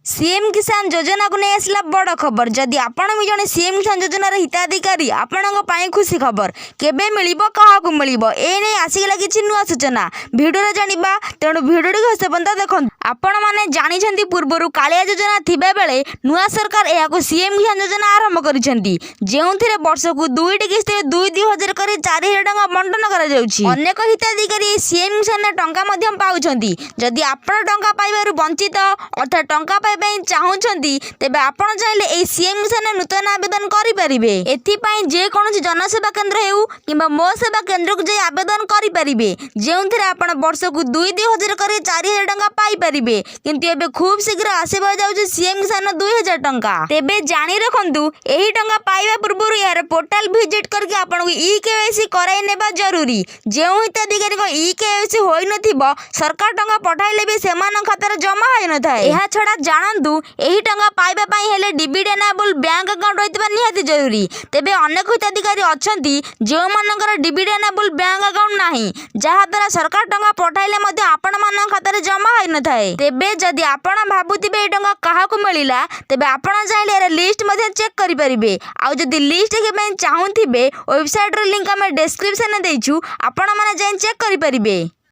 CM କିଷାନ ଯୋଜନାକୁ ନେଇ ଆସିଲା ବଡ଼ ଖବର। ଯଦି ଆପଣ ବି ଜଣେ ସିଏମ୍ କିଷାନ ଯୋଜନାର ହିତାଧିକାରୀ, ଆପଣଙ୍କ ପାଇଁ ଖୁସି ଖବର। କେବେ ମିଳିବ, କାହାକୁ ମିଳିବ, ଏ ନେଇ ଆସିଗଲା କିଛି ନୂଆ ସୂଚନା। ଭିଡ଼ିଓରେ ଜାଣିବା, ତେଣୁ ଭିଡ଼ିଓଟିକୁ ଶେଷ ପର୍ଯ୍ୟନ୍ତ ଦେଖନ୍ତୁ। ଆପଣମାନେ ଜାଣିଛନ୍ତି, ପୂର୍ବରୁ କାଳିଆ ଯୋଜନା ଥିବାବେଳେ ନୂଆ ସରକାର ଏହାକୁ ସିଏମ୍ କିଷାନ ଯୋଜନା ଆରମ୍ଭ କରିଛନ୍ତି, ଯେଉଁଥିରେ ବର୍ଷକୁ ଦୁଇଟି କିସ୍ତିରେ 2 2 ହଜାର କରି 4,000 ଟଙ୍କା ବଣ୍ଟନ କରାଯାଉଛି। ଅନେକ ହିତାଧିକାରୀ ଏହି ସିଏମ୍ କିଷାନରେ ଟଙ୍କା ମଧ୍ୟ ପାଉଛନ୍ତି। ଯଦି ଆପଣ ଟଙ୍କା ପାଇବାରୁ ବଞ୍ଚିତ, ଅର୍ଥାତ୍ ଟଙ୍କା ପାଇବା ପାଇଁ ଚାହୁଁଛନ୍ତି, ତେବେ ଆପଣ ଚାହିଁଲେ ଏହି ସିଏମ୍ କିଷାନରେ ନୂତନ ଆବେଦନ କରିପାରିବେ। ଏଥିପାଇଁ ଯେକୌଣସି ଜନସେବା କେନ୍ଦ୍ର ହେଉ କିମ୍ବା ମୋ ସେବା କେନ୍ଦ୍ରକୁ ଯାଇ ଆବେଦନ କରିପାରିବେ, ଯେଉଁଥିରେ ଆପଣ ବର୍ଷକୁ 2 2 ହଜାର କରି 4,000 ଟଙ୍କା ପାଇପାରିବେ। କିନ୍ତୁ ଏବେ ଖୁବ୍ ଶୀଘ୍ର ଆସିବାକୁ ଯାଉଛି ସିଏମ୍ କିଷାନ 2,000 ଟଙ୍କା। ତେବେ ଜାଣି ରଖନ୍ତୁ, ଏହି ଟଙ୍କା ପାଇବା ପୂର୍ବରୁ ଏହାର ପୋର୍ଟାଲ ଭିଜିଟ୍ କରିକି ଆପଣଙ୍କୁ ଇ କେୱାଇସି କରାଇ ନେବା ଜରୁରୀ। ଯେଉଁ ହିତାଧିକାରୀଙ୍କ ଇ କେୱାଇସି ହୋଇନଥିବ, ସରକାର ଟଙ୍କା ପଠାଇଲେ ବି ସେମାନଙ୍କ ଖାତାରେ ଜମା ହୋଇନଥାଏ। ଏହା ଛଡ଼ା ଜାଣନ୍ତୁ, ଏହି ଟଙ୍କା ପାଇବା ପାଇଁ ହେଲେ ଡିବିଟି ଏନାବୁଲ୍ ବ୍ୟାଙ୍କ ଆକାଉଣ୍ଟ ରହିଥିବା ନିହାତି ଜରୁରୀ। ତେବେ ଅନେକ ହିତାଧିକାରୀ ଅଛନ୍ତି, ଯେଉଁମାନଙ୍କର ଡିବିଟି ଏନାବୁଲ୍ ବ୍ୟାଙ୍କ ଆକାଉଣ୍ଟ ନାହିଁ, ଯାହାଦ୍ୱାରା ସରକାର ଟଙ୍କା ପଠାଇଲେ ମଧ୍ୟ ଆପଣମାନଙ୍କ ଖାତାରେ ଜମା ହୋଇନଥାଏ। ତେବେ ଯଦି ଆପଣ ଭାବୁଥିବେ ଏହି ଟଙ୍କା କାହାକୁ ମିଳିଲା, ତେବେ ଆପଣ ଚାହିଁଲେ ଏହାର ଲିଷ୍ଟ ମଧ୍ୟ ଚେକ୍ କରିପାରିବେ। ଆଉ ଯଦି ଲିଷ୍ଟ ଦେଖିବା ପାଇଁ ଚାହୁଁଥିବେ, ୱେବସାଇଟ୍ର ଲିଙ୍କ ଆମେ ଡେସ୍କ୍ରିପସନରେ ଦେଇଛୁ, ଆପଣମାନେ ଯାଇ ଚେକ୍ କରିପାରିବେ।